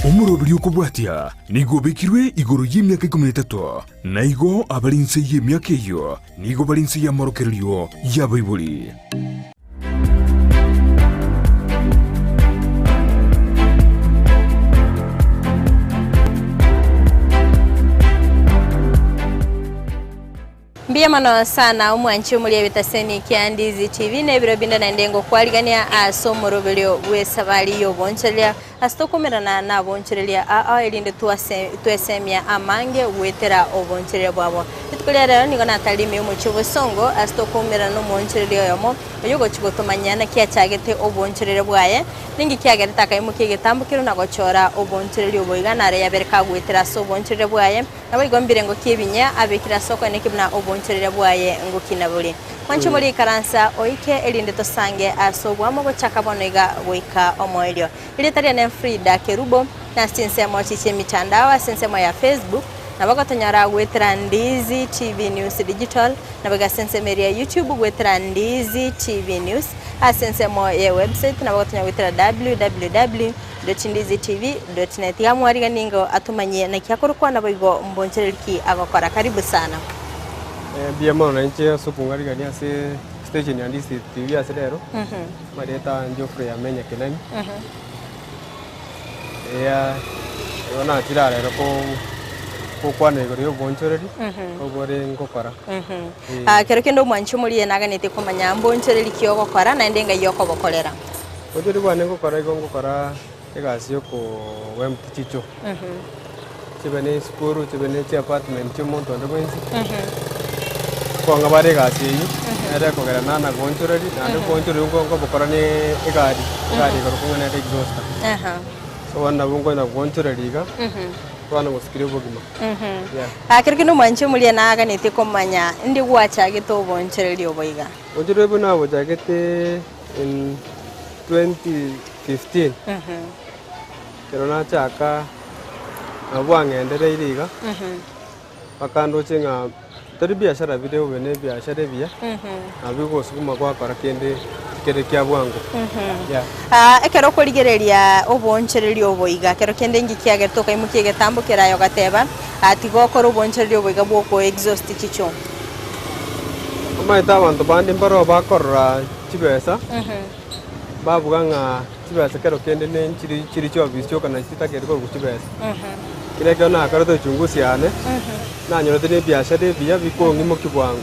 Omoroberio okobwatia nigo obekirwe igoro y'emiaka ikomi na etato, na igo abare inse y'emiaka eyio nigo bare inse y'amorokererio y'abaibori. Mbuya mono sana omwanchi omoria ebitaseni kia Ndizi TV na ebiro binde naende ngokwarigania ase omoroberio bw'esabari y'obonchoreria ase tokomerana nabonchoreria ao erinde twase twesemia amange goetera obonchoreria bwabo. Rituko ria rero nigo natarire ime y'omochie obosongo ase tokoumerana nomoonchoreria oyomo oyo ogochia gotomanyia naki achagete obonchoreria bwaye, ninki kiagerete akaimokia egetambo keria na gochora obonchoreria obo iga naro yabere kagoetera ase obonchoreria bwaye. Naboigo mbirengo ki ebinyia abekire ase okoeneki buna obonchoreria bwaye ngokina bore. Mwanche more ikaransa oike erinde tosange ase oboamo gochaka bono iga goika omoerio. Erieta riane Frida Kerubo, na ase chinsemo echi chi'emitandao ase ensemo ya Facebook, nabo ogotonyora goetera Ndizi TV News Digital, naboigo ase ensemo eria ya YouTube goetera Ndizi TV News, ase ensemo ye website nabo ogotonyora goetera www. Ndizitv.net. Tiga mwariganie ingo atomanyie naki akorokwa naboigo mbonchereri ki agokora. Karibu sana. Mbuya mono nainche ase okong'arigania ase station ya Ndizi TV ase rero, amarieta Geoffrey Amenya Kenani. Eya igo nachire aa rero ko- gokwana igoro ya obonchoreri obore ngokora. Ah, kero kende omwanchi omoria naganetie komanya mbonchereri ki ogokora naende ng'ai okobokorera. Obochori bwane ngokora igo ngokora egasi yokoempty chichoo, chibe ne esukuru, chibe ne chiapartment chia omonto onde bwensi, kong'a bare egasi eywo, nere ekogera nana goonchoreria, naende goonchoreria nko nkobokora ne egari, egari ekorokwa ng'a nere exhauster. So bono nabo nkonya goonchoreria iga, bono gosikiria obogima, yeah. Ah, kero kende omwanchi omoria naganetie komanya ndi gwachagete oboonchoreria obo iga. Oboonchoreria obo nabochagete In 2015 ekero nachaka nabo bwang'endereire iga, mpaka ndoche ng'a tori biashara bire obe na ebiashara ebiya, nabo bigosukuma gwakora kende kere kia bwango, yeah. Ah, ekero okorigereria oboonchoreria obo iga, ekero kende inki kiagerete okaimokia egetambo kere aye ogateba, ah tiga okore oboonchoreria obo iga bwa oko exhaust chichoo? Omanyete abanto bande mbaroo bakorora chibesa, babuga ng'a chibesa kero kende ne nchiri chiri chiofisi chioka nachi chitakeire korwa chibesa. Kera ekero nakorete uchunguzi yane, nanyorete na ebiashara ebiya bikong'imokia bwango.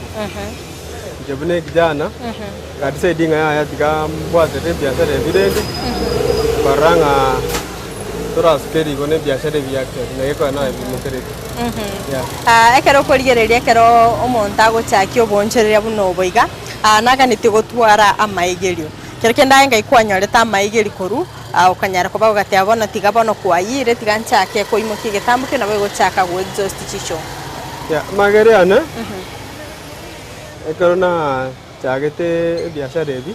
Inche buna ekijana, nka decide ng'a yaya tiga mbwaterere ebiashara ebi rende, nkarora ng'a torasuke rigo na ebiashara ebiya actually, naki ekero nabimokeretie. Yeah. Ah, ekero okorigereria ekero omonto agochakia oboonchoreria buna obo iga, ah, naganetie gotwara amaigerio. Kero kende aye ngai kwanyorete amaigerio korwa, ah, okanyara koba ogateba bono tiga bono kwayire tiga nchake koimokia egetambo ekio nabo egochaka go exhaust chichoo. Yeah, amaigerio ane, ekero nachagete ebiashara ebi,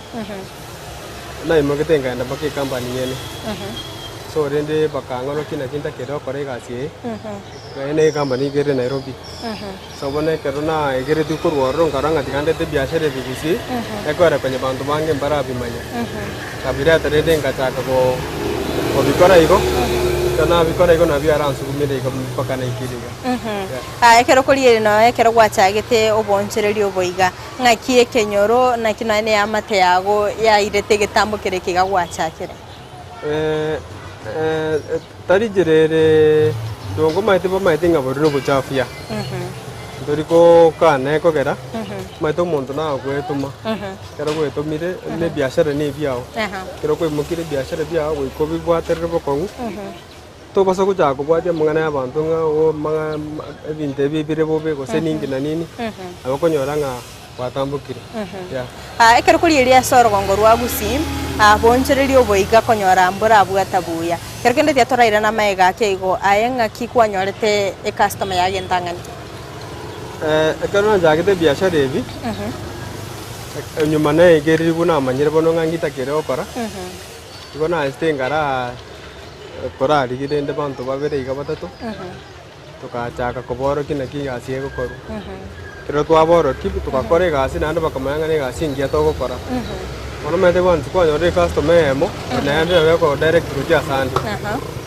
naimogete nkaenda mpaka ecompany nyene. So rende bakang'orokia naki ntakere gokora egasi eye, naende na ecompany iga ere Nairobi. So bono ekero naegeretigwe korwa ororo nkarora ng'a tiga ndete ebiashara ebi gusii, ekogera konya banto bange mbarabimanya. Nkabireta rende ngachaka go kobikora igo, ekero nabikora igo nabio aransugumire iga mpaka naikire iga. Yeah. Ah, ekero okorigereria nonya ekero gwachagete oboonchoreria obo iga, ng'aki ekenyoro, naki nonya na eamate yago yairete egetambo keria eke iga gwachakire? Tari nchera ere ndonge omanyete bamaete ng'a boria nobochafu ya. Ntori gokana ekogera, omanyete omonto nagwetoma, ekero gwetomire na ebiashara na ebiago, ekero kwaimokire ebiashara biago goika obibwaterere bokong'u, tobasa gochaka kobwatia amang'ana ya abanto ng'a oo amang'ana ebinto ebi bire bobe gose ninki na nini, nabo okonyora ng'a gwatambokire. Yeah. Ah, ekero korigereria ase orogongo rwa Gusii, ah, boonchoreria oboiga konyora mborabwata buya. Ekero kende tiga torairane amaega ake igo, aye ng'aki kwanyorete ecustomer yago entang'ani? Eh, ekero nachagete ebiashara ebi, enyuma naegerigwe namanyire bono ng'a ngitakere gokora, igo naachete ngara korarigia rende banto babere iga batato, Togachaka koborokia naki egasi egokorwa. Ekero twaborokia, togakora egasi naende bakamanya ng'a negasi engiya togokora. Bono omanyete once kwanyorire ecustomer eyemo, naende nabo ekodirect gochia asande.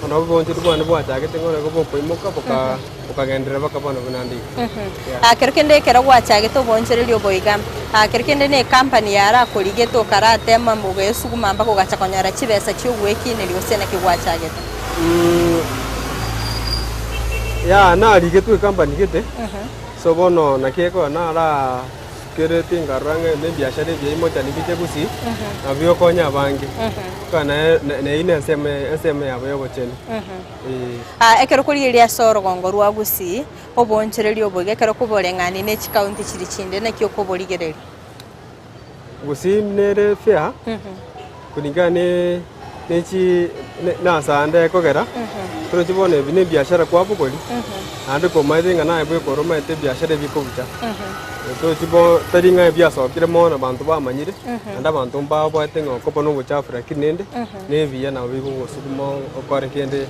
Bono obonchori bwane bwachagete ng'a nigo bokoimoka boka bokagenderera mpaka bono buna ande iga. Yeah. Ah, kero kende ekero gwachagete obonchoreria obo iga, ah, kero kende na ecompany yarakorigete okaratema ogesuguma mpaka ogacha konyora chibesa chiogwekineria gose naki gwachagete? Yeah, narigetwe ecompany gete, so bono naki ekoba nara Kereti nkarora ng'a ime ebiashara ebiya imochani biche gusii, na biokonya abange. Ka naye neyio nensemo ensemo yabo y'obochenu. Ee. Ah, ekero korigereria ase orogongo rwa Gusii, oboonchoreria oboigo ekero koboreng'ani ne chikaunti chiria chinde, naki okoborigereria? Gusii nere fair, kulingana ne nechi nase ande ekogera, torochi bono ebi ne ebiashara kwabogori, naende komaete ng'a naye bweka ore omanyete ebiashara ebi ekobucha. Torochi bo tari ng'a ebiasokire mono abanto bamanyire, naende abanto mbabwate ng'a okoba na obochafu lakini rende, na ebiya nabo bigogosukuma okore kende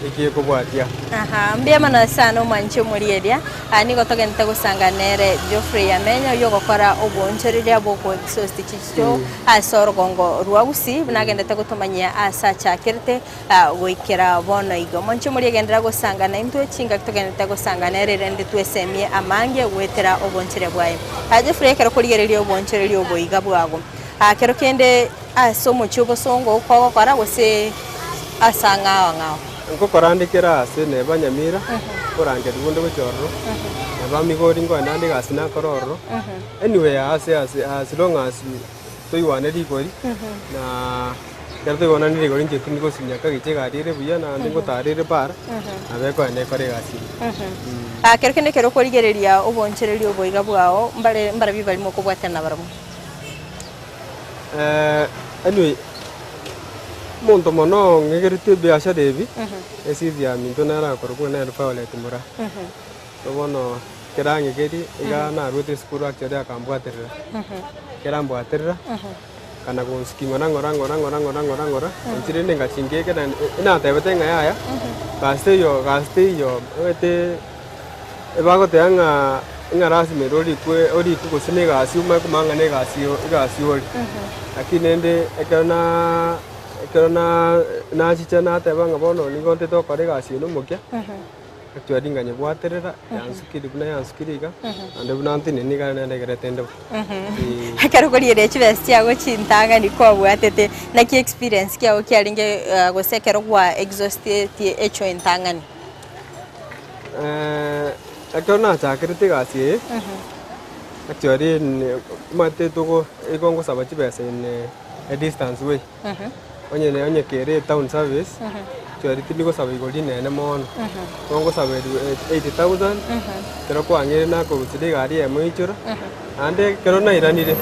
ekiekobwatia. Aha, mbuya mono sana omwanchi omorieria. Aa nigo togente gosanga nere Geoffrey Amenya oyio ogokora oboonchoreria bw'ogososti chichicho ase orogongo rwa Gusii buna agendete gotomanyia ase achakerete goikera bono iga. Omwanchi omoria genderera gosanga naintwe chingaki togendete gosanga nere erinde twesemie amange goetera oboonchoreria bwaye. Geoffrey ekero okorigereria oboonchoreria obo iga bwago, kero kende ase omochie obosongo kogokora gose ase ang'ao ang'ao. Ngokora nde kera aase neba Nyamira, nkorangeria bonde gochia ororo, neba Migori nkoenda ande egasi nakore ororo. Anyway ase ase as long as toigwane rigori, na ekero toigwanani rigori inche tindi gosinya kagicha egari ere buya naende ngotara ere para, nabo ekoenda ekore egasi eye. Ah, kero kende ekero okorigereria obonchereria oboiga bwao, mbare mbarabio barimo okobwatana nabarabwo? Anyway, omonto mono ong'egerete ebiashara ebi, esisi ya minto nere akorokwa ng'a nere Violet Mura. So bono ekero ang'egerie, iga naruete esukuru actually akambwaterera, ekero ambwaterera, akana gonsukia ng'ora ng'ora ng'ora ng'ora ng'ora ng'ora ng'ora, inche rende ngachingeka naende natebete ng'a yaya, gasi teiyo gasi teiyo omanyete. Ebagoteba ng'a ng'a lasima ere orikwe orikwe gose na egasi omanye komanya ng'a na egasi egasi ore. Lakini rende ekero na ekero na nachicha nateba ng'a bono nigo ntete gokora egasi eye na omokia, actually nkanyebwaterera, yansukiri buna yansukiri iga, naende buna ntenene iga naende egerete inde bo. Eeh. Ekero okorigereria chibesa chiago chintang'ani kwabwatete, naki experience kiago kiarenge gose ekero gwa exhaustetie echo entang'ani? Ekero nachakerete egasi eye, actually omanyete togo igo ngosaba chibesa in a distance way, onye onye kere etown service, actually tindi gosaba igoro rinene mono, igo ngosaba 8000, ekero kwang'eire nakorusia egari eyemo eichora, naende ekero nairanire,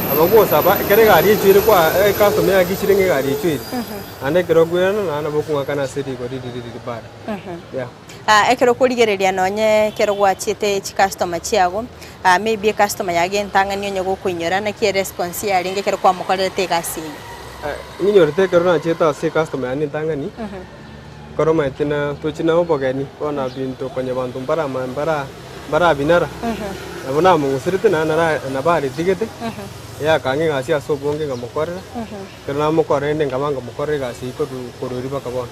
nabo ngosaba ekero egari eichoire kwa ecustomer yakichire ng'a egari eichoire, naende ekero okoirana naende nabo okong'akana ase rigori riria riri bado. Yeah. Ah, ekero okorigereria nonye ekero gwachiete chicustomer chiago, ah, maybe ecustomer yago entang'ani onye gokoinyora naki eresponse yarenge ekero kwamokorerete egasi eyio? Ninyorete ekero nachiete ase ecustomer yane entang'ani, ekero omanyete na tochi na obogeni, bono binto konya abanto mbarama mbara mbarabinara, nabo namong'userete naende nara nabo aretigete, eyakang'a egasi ase obonge nkamokorera. Ekero namokora rende nkaba nkomokorera egasi eyio korwa korwa erio mpaka bono.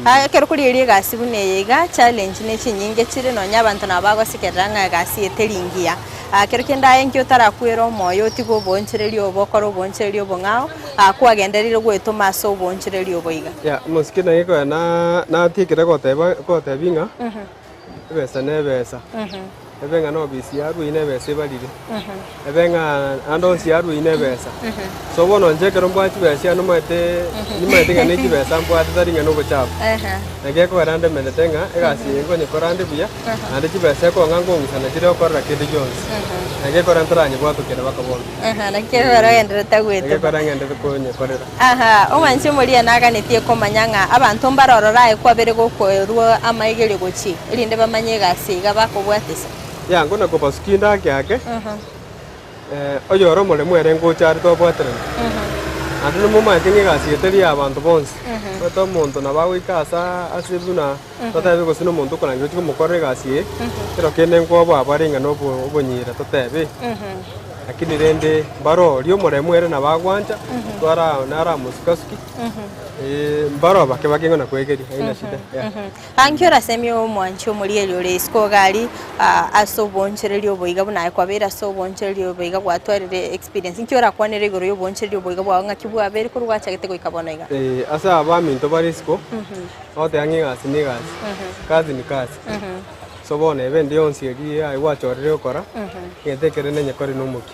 Aya ekero korigereria egasi buna eye iga, challenge ne chinyinge chire nonya abanto nabo bagosekerera ng'a egasi eye teri ngiya. Kero kende aye nki otarakwere omoyo otige oboonchoreria obo okore oboonchoreria obong'ao, kwagenderire goetoma ase oboonchoreria obo iga. Yeah, omosike naki konya na natiekire goteba gotebi ng'a. Ebesa nebesa, ebe ng'a nobisi yarwa na ebesa ebarire, ebe ng'a ande onsi yarwa na ebesa. So bono inche ekero mbwate chibesa chiane omanyete nimanyete ng'a ne chibesa mbwate tari ng'a na obochafu. Naki ekogera ndemerete ng'a egasi eye nkonyekora ande buya, naende chibesa ekong'a nkong'usana chire gokorera kende gionsi. Naki ekogera ntaranyebwatokera mpaka bono. Naki ekogera ogenderete Naki goetoma. ekogera ng'enderete konyekorera. Aha, omwanchi omoria naganetie komanya ng'a abanto mbarorore aye kwabere gokoerwa amaigerio gochia, erinde bamanye egasi iga bakobwatisa. Yango na kobasukia inde ake ake, oyore omoremu ere ngocha are tobwaterane. Naende nimomanyete ng'a egasi eye teri ya abanto bonsi. Omanyete omonto nabo agoika asa ase buna totebe gose na omonto okorangeria ochie komokorera egasi eye, ekero kende nkwoboa bare ng'a na obonyira totebe. Lakini rende mbaro oria omoremu ere nabo agwancha, twara naramosuka-suki, mbaro bake bake ng'a nakwegeria, haina shida, yeah. Anki orasemie omwanchi omorigereria ore isiko iga aria ase oboonchoreria obo iga buna aye kwabeire ase oboonchoreria obo iga gwatwarire experience, inki orakwanere igoro ya oboonchoreria obo iga bwao ng'aki bwabeire korwa gwachagete goika bono iga? Ase abaminto bare isiko, ogoteba ng'a egasi na egasi, kazi ni kazi. So bono ebe ende yonsi eria aye gwachorire gokora, egento ekere nenye kore nomokia.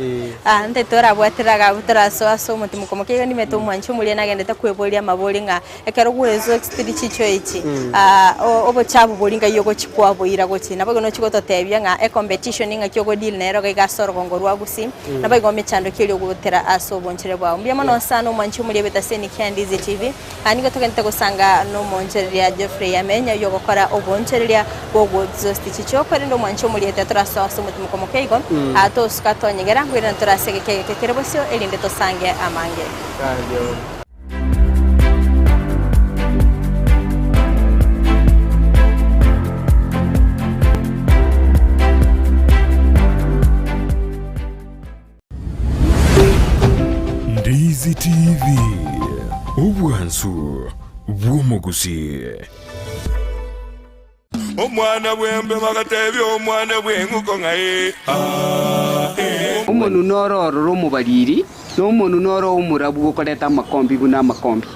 Ee. Ah, nte torabwatera iga abwo torasoa ase omotimoko moke iga nimanyete omwanchi omoria nagendete kweboria amabori ng'a ekero gwesoa chitiri chicho echi ah, o- obochafu boria ngai ogochi kwaboira gochi. Nabo igo nochi gototebia ng'a ecompetition ng'aki ogo deal nero iga iga ase orogongo rwa Gusii, nabo igo emechando ki eria ogotera ase obonchore bwao. Mbuya mono sana omwanchi omoria bw'etaseni kia Ndizi TV. Aa nigo togente gosanga nomoonchoreria Geoffrey Yamenya oyio ogokora oboonchoreria bw'ogoexhaust chichoo korende omwanche omoriete torasoa ase omotimoko moke igo aa tosuka tonyegera nkoirana tore ase egeka egeke kere bosio erinde tosange amange. Ndizi TV, obwansu bw'omogusii. Omwana bw'embe bagatebia omwana bw'eng'uko ng'a ee, aa, ee. Omonwa noro ororo omobariri, na omonwa noro omorabu gokoreta amakombi buna amakombi.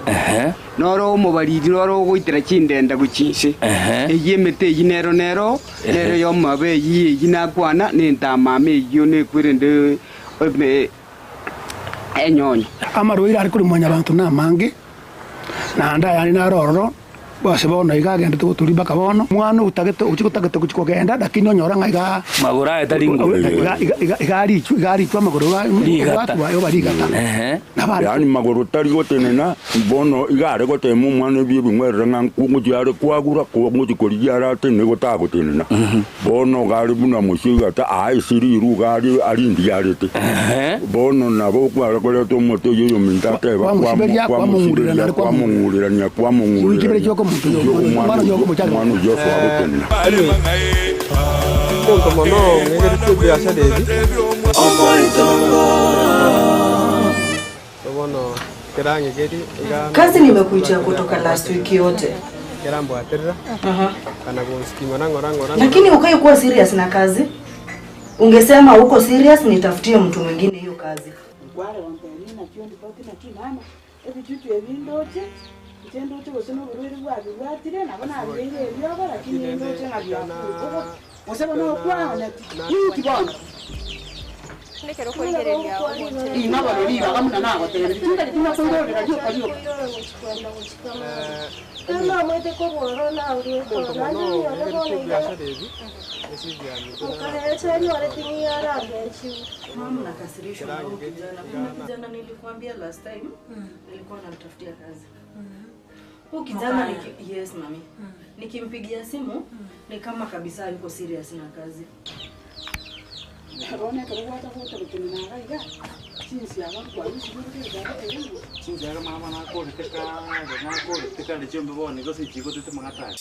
Noro omobariri noro ogoitera chindenda gochia inse. Eyio emete eyio nero nero, nero y'omobe eyio eyio nakwana, na entamama eyio nekwerende eme enyonyo. Amarwaire are korwa mwanyabanto namange, naende ayande naro ororo, ase bono iga agendete goturia mpaka bono. Omwana otagete ochia gotagete gochia kogenda lakini onyora ng'a iga Magoro aye tari nguru. iga iga iga iga arichwa iga arichwa amagoro iga Rigata. obwatwa oba rigata. Ehe. Nabo are Yaani magoro tari gotenena, bono iga are gotema omwana ebi ebing'werere ng'a ngochia are kwagura, ngochia korigia are atenene gotagotenena. Bono iga are buna mosio iga ata aa ase riru iga are arindiarete. Bono nabo kware koreta omote oyio oyominto ateba Kwamosiberia, kwamong'urera naende kwamong'urerania, kwamong'urerania, Omwana oyio okomochaka. omwana oyio osoa gotenena. Omonto mono ong'egeretie ebiashara ebi. So bono kerang'egerie iga Kazi nimekuitia kutoka last week yote. kerambwaterera kana gonsiki ng'ora ng'ora ng'ora Lakini ukai kuwa serious na kazi. Ungesema uko serious nitafutie mtu mwingine hiyo kazi. Nkware gontebia naki ondipoti naki mama, ebichuchu ebi ndoche, inche ndoche gose na oborwaire bwabibwatire, nabo nabireire eriogo lakini ndoche ng'a biakure. Ogo gose bono okwaoneti, ninki bono? Ekero okorigereria omochie. Inwe bono ribaga buna nagotebirie, tintari tinakoirorera rioka rioka. Omonto mono ong'egeretie ebiashara ebi Mama nakasirishwa na huyu kijana. Kuna kijana nilikwambia last time nilikuwa namtafutia kazi. Huyu kijana niki, yes mami. Nikimpigia simu ni kama kabisa yuko serious na kazi. Bono ekero gwacha gocha gotenena iga iga, chinsiaga nkwarusirie orikere kare Chinsiaga mama nakorete kare, nakorete kare chiombe bono igo ase chigotete magata aya.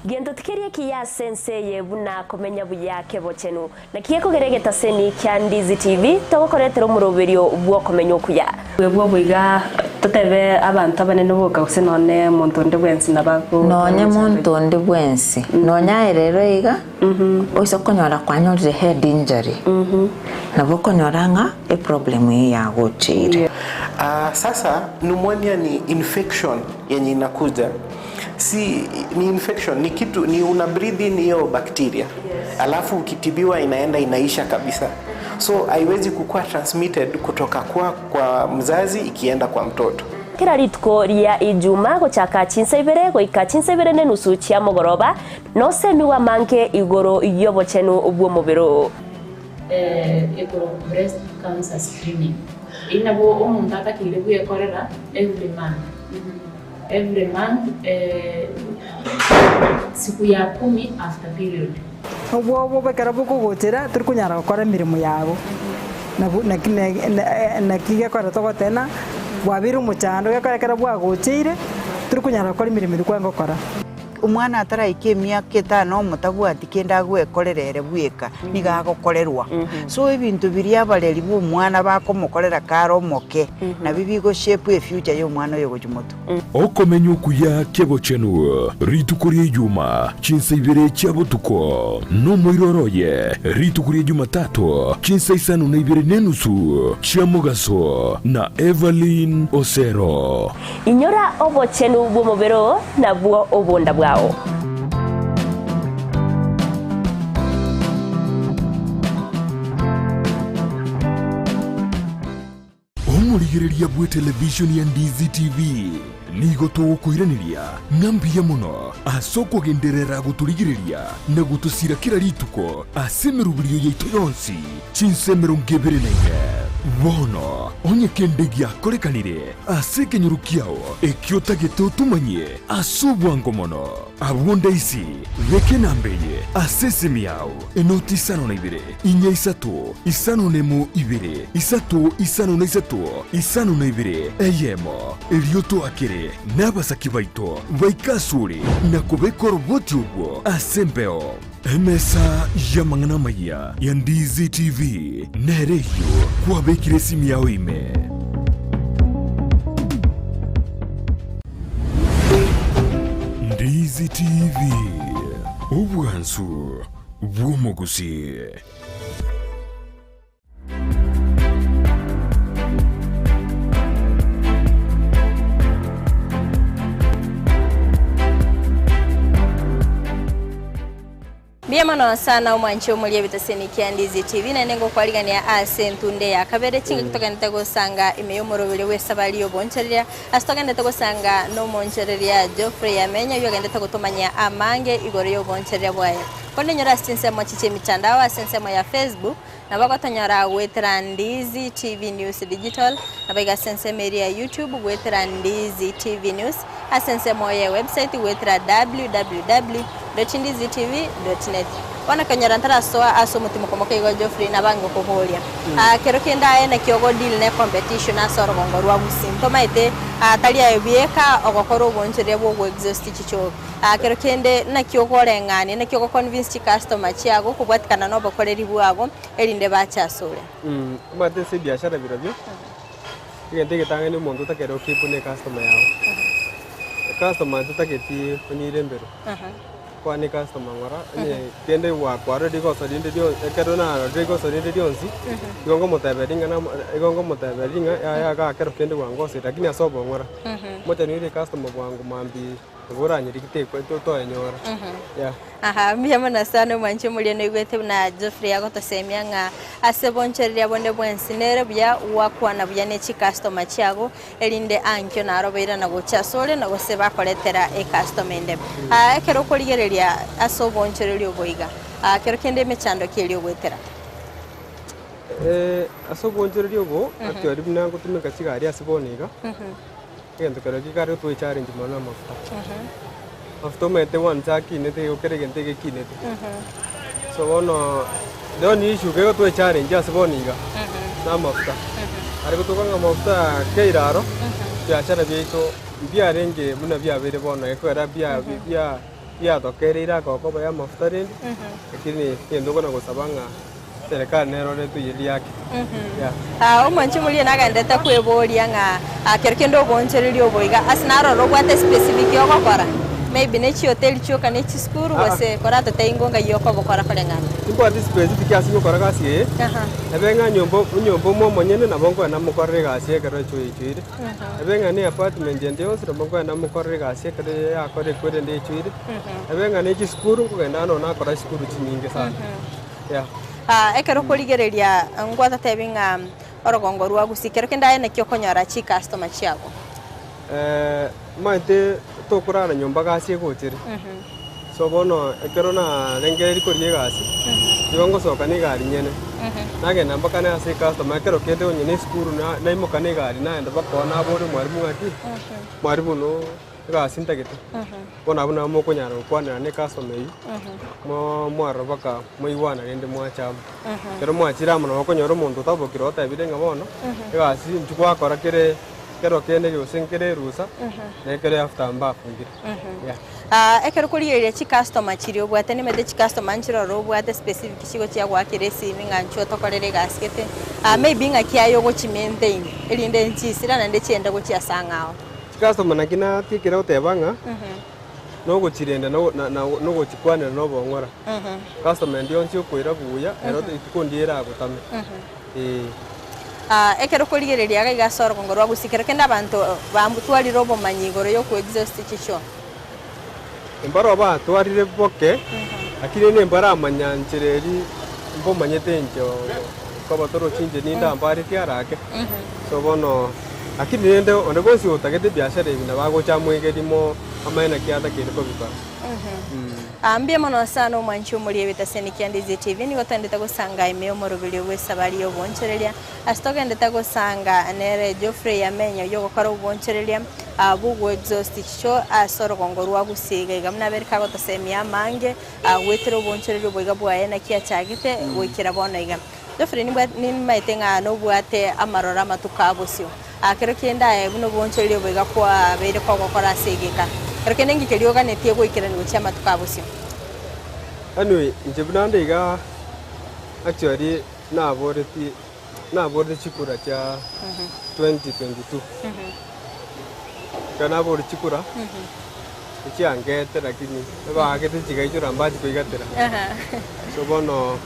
Gento tikeri ekiya ase ense eye buna komenya buya kebochenu. Naki gekogera egetaseni kia Ndizi TV togokoretera omoroberio bw'okomenya okuya. Bw'obo iga totebe abanto abanene boka gose nonye monto onde bwensi nabo ago Nonye monto onde bwensi, nonye aye rero iga, oise konyora kwanyorire head injury, nabo okonyora ng'a eproblem eyio yagocheire. Ah, sasa pneumonia ni infection yenye inakuja si ni infection ni kitu ni una breathe in hiyo bacteria alafu ukitibiwa inaenda inaisha kabisa so haiwezi kukuwa transmitted kutoka kwa, kwa mzazi ikienda kwa mtoto Kera rituko ria Ijuma gochaka chinsa ibere goika chinsa ibere nenusu chia mogoroba, nosemigwe amange igoro y'obochenu bw'omobere oo. Ekorokwa breast cancer screening. Eyio nabo omonto atakeire bwekorera every month, every month siku ya kumi after period. Obwoba ekero bokogochera tori konyara gokora emeremo yago, nabo naki naki gekogera togoteba ng'a bwabeire omochando gekogera ekero bwagocheire. Tori konyara gokora emeremo eria kwarenge gokora. Omwana ataraika emiaka etano omotabwati kende agwekorera ere bweka, nigo agokorerwa. So ebinto biria abareri ba omwana bakomokorera kare omoke, nabio bigo shape efuture ya omwana oyo gochia motwe. Okomenya okuya ki'obochenu rituko ria Ijuma, chinsa ibere chia botuko, nomoiroro oye rituko ria Jumatato, chinsa isano na ibere nenusu chia mogaso, na Evelyn Osero. Inyora obochenu bw'omobere oo, nabwo obonda bwao. Omorigereria bw'etelevishoni ya Ndizi TV nigo togokoiraneria ng'a mbuya mono ase okogenderera gotorigereria na gotosira kera rituko ase emeroberio yaito yonsi chinsa 24. Bono onye kende giakorekanire ase ekenyoro kiao ekio otagete otomanyie ase obwango mono, abwo ndaisi beka enamba eye ase esimi yao. Enoti 52, inya isato, 5 na emo ibere, isato 53, 52, eyemo. Erio toakere nabasaki baito baike asore na kobeka oroboti orwo ase embeo. Emesa y'amang'ana amayia ya Ndizi TV nere eyio kwabekire esimi yao ime. Ndizi TV, obwansu bw'omogusii. Mbuya mono sana omwanchi omoria ebitoseni kia Ndizi TV naende ngokwarigania ase entunde ya kabere chingaki togendete gosanga ime y'omoroberio bw'esabari y'obonchoreria ase togendete gosanga nomonchoreria Geoffrey Yamenya oyio ogendete gotomanyia amange igoro y'obonchoreria bwaye. Konde nyora ase chinsemo chiche emitandao ase ensemo ya Facebook nabo ogotonyora goetera Ndizi TV News Digital nabo iga ase ensemo eria ya YouTube goetera Ndizi TV News ase ensemo ye website goetera www dot ndizi tv dot net. Bono konyora ntarasoa ase omotimoko moke igo Geoffrey nabange gokoboria kero kende aye naki ogo deal ne competition ase orogongo rwa Gusii ntomaete tari aye bieka ogokora obonchoreria bwa ogo exhaust chichoki kero kende naki okoreng'ania naki ogo convince chicustomer chiago kobwatikana na obokoreri bwago erinde bache asore. Omanyete ase ebiashara birobio, egento egetang'ani omonto otakere o keep ne ecustomer yago. Ecustomer totageti onyeire embero, kwana ecustomer ng'ora, onye kende gwakwarire rigoso rinde rionsi, ekero narorire rigoso rinde rionsi, igo ngomoteberia ng'a namo igo ngomoteberia ng'a yaya igaa kero kende gwangoseire lakini ase obong'ora, mochani oire ecustomer bwango mambia. Nigo oranyerigete ekwe toyenyora. Yeah. Aha, mbuya mono sana omwanchi omoria noigwete buna Geoffrey agotosemia ng'a ase bonchoreria bonde bwensi nere buya gwakwana buya ne chicustomer chiago erinde ankio naro bairana gocha asore na gose bakoretera ecustomer ende. Ah, ekero okorigereria ase obonchoreria obo iga, ah, kero kende emechando ki eria ogoetera? Eh, ase obonchoreria obo, actually buna ngotumeka chigari ase bono iga, Egento keria kikare gotwa echallenge mono namafuta. Amafuta omanyete once akinete igo kera egento egekinete. So bono the only issue kegotwa echallenge ase bono iga, namafuta. Are gotoka ng'a amafuta keire aro, biashara biaito mbiarenge buna biabeire bono ekogera bia bia biatokereire agokoba ya amafuta rende, lakini egento okona gosaba ng'a. Serikali nero ore toyeria ake. Yeah. Ah, omwanchi omoria nagenderete kweboria ng'a ah, kero kende oboonchoreria obo iga ase naroro obwate specific ogokora maybe ne chihoteli chioka ne chisukuru Ah, ah. gose koratotebie ingo ng'ai okobokora koreng'ana. Timbwati specific ase ngokora gasi eye, ebe ng'a nyomba nyomba omwe omonyene nabo nkoenda mokorere egasi ekero echoichoire, ebe ng'a ne apartment ende yonsi nabo nkoenda mokorere egasi ekero yakora ekwere ende echoire, ebe ng'a ne chisukuru nkogenda nonye nakora chisukuru chinyinge sana. Yeah. Ah, ekero okorigereria ngwatotebi ng'a orogongo rwa Gusii kero kende aye naki okonyora chicustomer chiago? Eh, omanyete tokorara nyomba gasi egochere. So bono ekero narengereiri korigia egasi, nigo ngosoka na egari nyene, nagenda mpaka na ase ecustomer, ekero kende onye na esukuru na naimoka na egari naenda mpaka oo naboria omwalimu ng'aki, mwalimu no egasi ntagete. Bono abwo nabo mokonyara gokwanera ne customer eyio, mo mwarora mpaka mwaigwana rende mwacha amo. Ekero mwachire amo nabo okonyora omonto otabokire otebire ng'a bono, egasi intwe gwakora kere. Kero kende gose nkere erusa, na ekero after mbafungire. Yeah. Ah, ekero korigereria chicustomer chiria obwate nimanyete chicustomer nchire ororo obwate specific chigochia goakera esimi ng'a nchwo tokorere egasi gete, ah maybe ng'aki aye ogochi maintain erinde nchisira naende chiende gochia ase ang'ao. Chicustomer naki natiekire goteba ng'a, nogochirenda na na na nogochikwanera na obong'ora. Customer endi yonsi okoira buya, ero rituko ndiria eragotame. Ee. Ah, ekero okorigereria iga iga ase orogongo rwa Gusii, kero kende abanto bamotwarire obomanyi igoro y'okoexhaust chichoo. Mbaro batwarire boke, lakini rende mbaramanya nchera eri mbomanyete inche koba torochi inche ninde ambaretie arake. So bono, lakini rende onde bwensi otagete ebiashara ebi nabo agocha amoegerie mo amanye naki atakeire kobikora. Aa mbuya mono sana omwanchi omoria ebitaseni kia Ndizi TV nigo twaendete gosanga ime y'omoroberio bw'esabari y'obonchoreria ase togendete gosanga nere Geoffrey Yamenya oyio ogokora obonchoreria aa bw'ogo exhaust chicho ase orogongo rwa Gusii iga iga buna abere kagotosemia amange aa goetera obonchoreria oboiga bwaye naki achagete goikera bono iga. Geoffrey nimbwa nimaete ng'a nobwate amaroro amatuko a bosio. Aa kero kende aye buna obonchoreria oboiga kwabeire kogokora ase egeka. Kero kende ngike riria oganetie goikerania gochia amatuko a bosio. Anyway, inche buna nde iga actually naboreti naborete chikura chia 2022. Ekero naboria chikura, echiangete lakini ebaagete chigaichora mbachi koigatera. So bono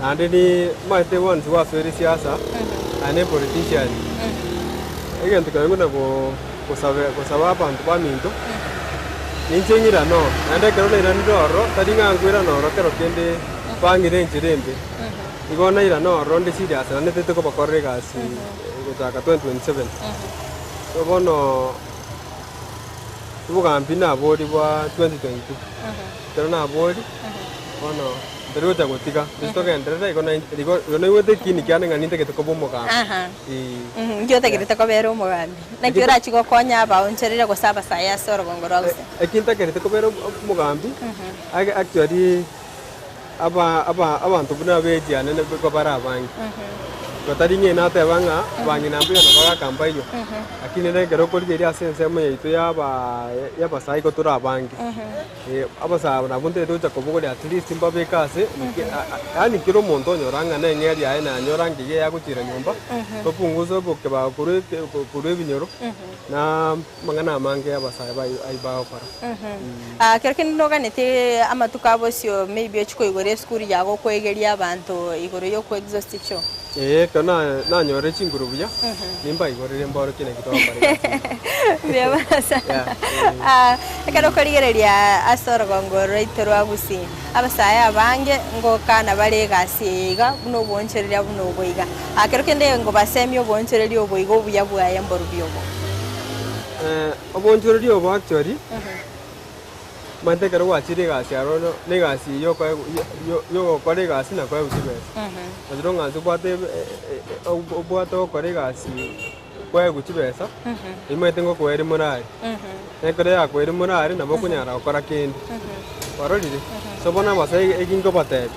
naende ni omanyete once gwasoire siasa, aye ne politician, egento keria buna go gosabe gosaba abanto baminto, ninche ng'irane oo, naende ekero nairanire ororo, tari ng'a nkoirana ororo kero kende bang'ire enchera embe, igo nairana ororo nde serious naende ntete kobakorera egasi gochaka 2027. So bono obogambi naboria bwa 2022, ekero naboria, bono ntari gocha gotiga, gose togenderere igo na igo igo naigwete ekiini kiane ng'a nintagete koba omogambi. Aha. Eeh. Nki otagerete kobera omogambi? Naki orachi gokonya abaonchoreria gose abasae ase orogongo rwa gose? Eki ntakerete kobera omogambi, actually aba aba abanto buna abeji ane nigo bare abange. Batari ng'a nateba ng'a bang'ina mbuya na bagaka mbaiyo, lakini rende ekero okorigereria ase ensemo yaito ya aba y'abasae igo tore abange. Abasae aba nabwo ntagete gocha kobogoria at least mbabeke ase yaani kera omonto onyora ng'a neng'eria yaye nanyora ngiya yagochira nyomba, topunguze obokebago korwa eke korwa ebinyoro na amang'ana amange abasae aywo bagokora. Kero kende noganetie amatuko a bosio maybe ochie koigora esukuru yago okoegeria abanto igoro ya oko exhaust choo? Ee, ekero nanyorire chinguru buya, nimbaigorere mborokie naki togokora egasi eye. Mbuya mono sana. Ekero okorigereria ase orogongo oro rwaito rwa Gusii, abasae abange ngokana bare egasi eye iga buna obonchoreria buna obo iga. Kero kende ngobasemia obonchoreria obo iga obuya bwaye mborobio obo. Obonchoreria obo actually, omanyete ekero gwachire egasi aro na egasi eyio okoegwa yogokora egasi na koegwa chibesa. As long as obwate obwate gokora egasi koegwa chibesa, nimanyete ngokoeria morale. Na ekero yakoeria morale nabo okonyara gokora kende. Kwarorire? So bono abasae eki nkobatebia,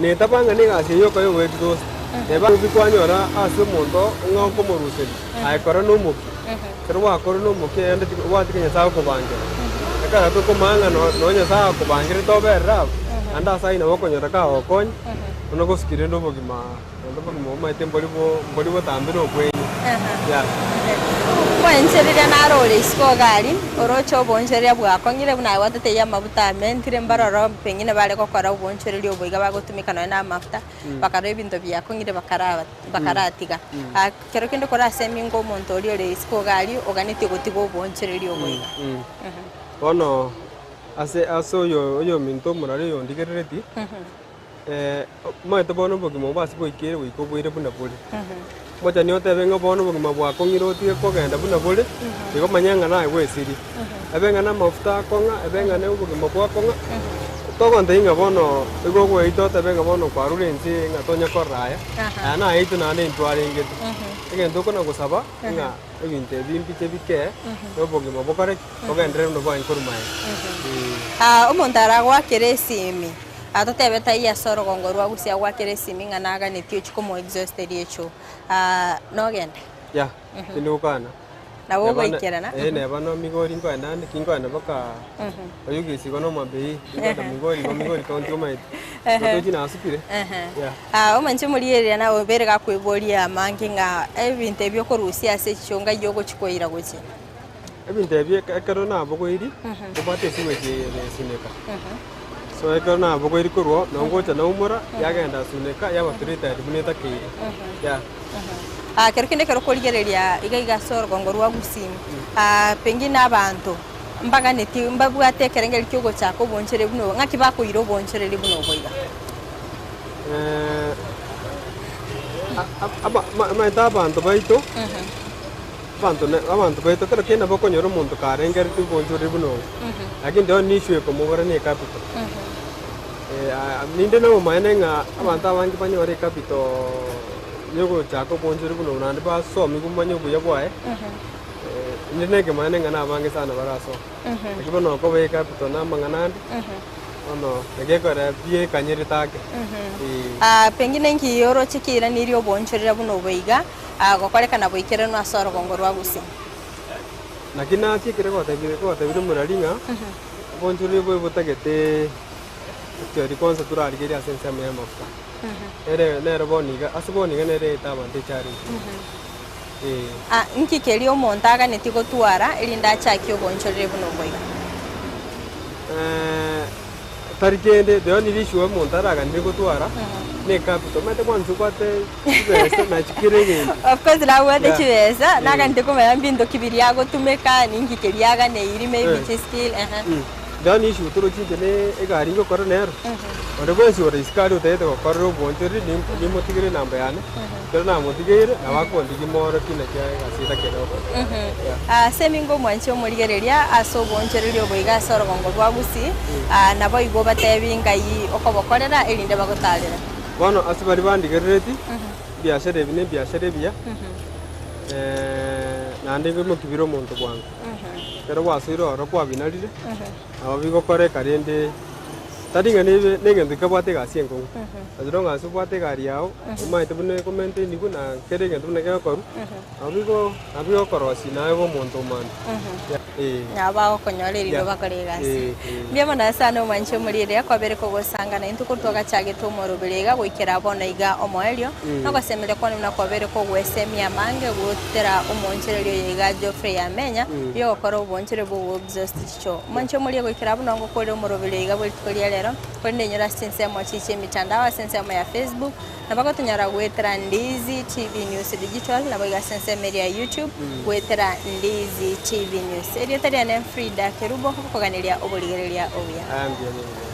netaba ng'a na egasi eyio okoegwa exhaust, neba kwanyora ase omonto ng'a okomoruseria. Aye kora nomokia, ekero gwakorire nomokia naende obwate Nyasae agokobangera. Ekero tokomanya ng'a nonye Nyasae agokobangerete oberere abwo, naende ase ayio nabo okonyora kagokonya, buna gosukia rende obogima naende obogima omanyete mbori bo mbori botambe na obwenye yeah. Inche riria narore isiko iga aria, oroche oboonchoreria bwakong'ire buna aye gwatotebia amafuta amentire mbaroro pengine bare gokora oboonchoreria obo iga bagotumeka nonye na amafuta, bakarora ebinto biakong'ire bakaraba bakaratiga. Kero kende korasemi ng'a omonto oria ore isiko iga aria oganetie gotiga oboonchoreria obo iga. Bono ase ase oyo oyominto omorare oyo ondigerereti, omanyete bono obogima obo ase boikeire goika oboire buna bore. Omochani otebe ng'a bono obogima bwakong'ire otige kogenda buna bore, igo manya ng'a naye gwesirie. Ebe ng'a namafuta akong'a, ebe ng'a na obogima bwakong'a, togontebia ng'a bono igo ogoeita otebe ng'a bono kwarure ense ng'a tonya korora aya, aya nayaito naende intwarengete. Egento okona gosaba ng'a ebinto ebi mbiche bikee, na obogima bokore ki? Bogenderere buna bwange korwa magega. Aa omonto aragoakere esimi, totebe taiyo ase orogongo rwa gusii agoakere esimi ng'a naganetie ochie komo exhaust erio echoo, nogende? Ya, tindi gokana. Nabo Neba na- ogoikerana. Eh, neba no Migori nkoenda ande, ki nkoenda mpaka Oyugis igo na Homa Bay, nkoenda Migori igo Migori county omanyete. Gotochi nasukire. Yeah. Ah, omanche omorigereria nawe obere gakoiboria amange ng'a ebinto ebi okorusia ase chichonga eyio ogochi koira gochia. Ebinto ebi ekero nabogoirie, obwate esewage eye ere esuneka. So ekero nabogoirie korwa oo, nabo ngocha naumora, yagenda suneka, yaba treated buna etakeire. Yeah. Ah, kero kende ekero okorigereria iga iga ase orogongo rwa Gusii, ah, pengine abanto mbaganeti mbabwate ekerengerio kia ogochaka obonchereri buna obo, ng'aki bakoira obonchereri buna obo iga? Omanyete abanto baito, abanto ne abanto baito kero kende nabo okonyora omonto karengereretie obonchoreri buna obo, lakini the only issue ekomobora ne ecapital. Ninde nobomaene ng'a abanto abange banyore ecapital yogochaka obonchori buna obo naende basomigwe bamanye obuya bwaye, inde nekemanene ng'a nabange sana barasome. Lakini bono okoba ecapital na amang'ana ande, bono egekora biekanyerete ake. Ah, pengine inki oroche kiiranirie obonchorera buna obo iga, ah, gokorekana boikeranu ase orogongo rwa Gusii? Naki natiekire gotebia gotebia omorari ng'a, obonchoreri obo botagete etiori kwanza torarigerie ase ensemo y'amafuta. Ere nere bono iga, ase bono iga nere eete abanto echallenge. Ee. Ah, nki keria omonto aganetie gotwara erinde achakie obonchoreri buna obo iga? Tari kende, the only issue omonto araganire gotwara ne ecapital. Omanyete kwanza obwate chibesa nachi kera egento. Of course nabwate Yeah. chibesa, Eh. naganete komanya mbinto ki biria agotumeka, ninki keria aganeiri maybe Eh. chiskill, ehe. The only issue torochi inche ne egari ngokora nero, onde bwensi ore isiko aria otagete gokorera obonchoreri nimotigere enamba yane, ekero namotigeire nabo akondigia moorokie naki egasi etakeire gokora. Yeah. Ase emingo omwanche omorigereria ase obonchoreria obo iga ase orogongo rwa Gusii, naboigo obatebi ngai okobokorera erinde bagotaarere. Bono ase baria bandigerereti, ebiashara ebi nebiashara ebiya, naende mbimokibire omonto bwango. Ekero gwasoire ororo kwabinarire, nabo bigokoreka rende tari ng'a nebe negento kebwate egasi enkong'u. As long as obwate egari yago, omanyete buna ekomaintainigwa na kera egento buna kegokorwa, nabo bigo nabo bigokorosia naye obe omonto omambia. Eh. Nabo bagokonyora erinde Yeah. obakore egasi. Eh, eh. Mbuya mono ase ane omwanche omorieria kwabere kogosanga naintwe korwa twagachagete omoroberi iga goikera bono iga omoerio, Nogosemeria kwane buna kwabere kogwesemia amange gotera omoonchoreria oyo iga Geoffrey Yamenya, oyogokora oboonchoreria bw'ogoexhaust chichoo. Omoanche omoria goikera abwo nongo okorire omoroberio iga bwe rituko ria rero, korende inyore ase chinsemo chie chi'emitandao ase ensemo ya Facebook, nabo gotonyora goetera Ndizi TV News Digital, nabo iga ase ensemo eria ya YouTube goetera Ndizi TV News. Erieta riane Frida Kerubo, ngokoganeria oborigereria obuya. Aya mbuya mono.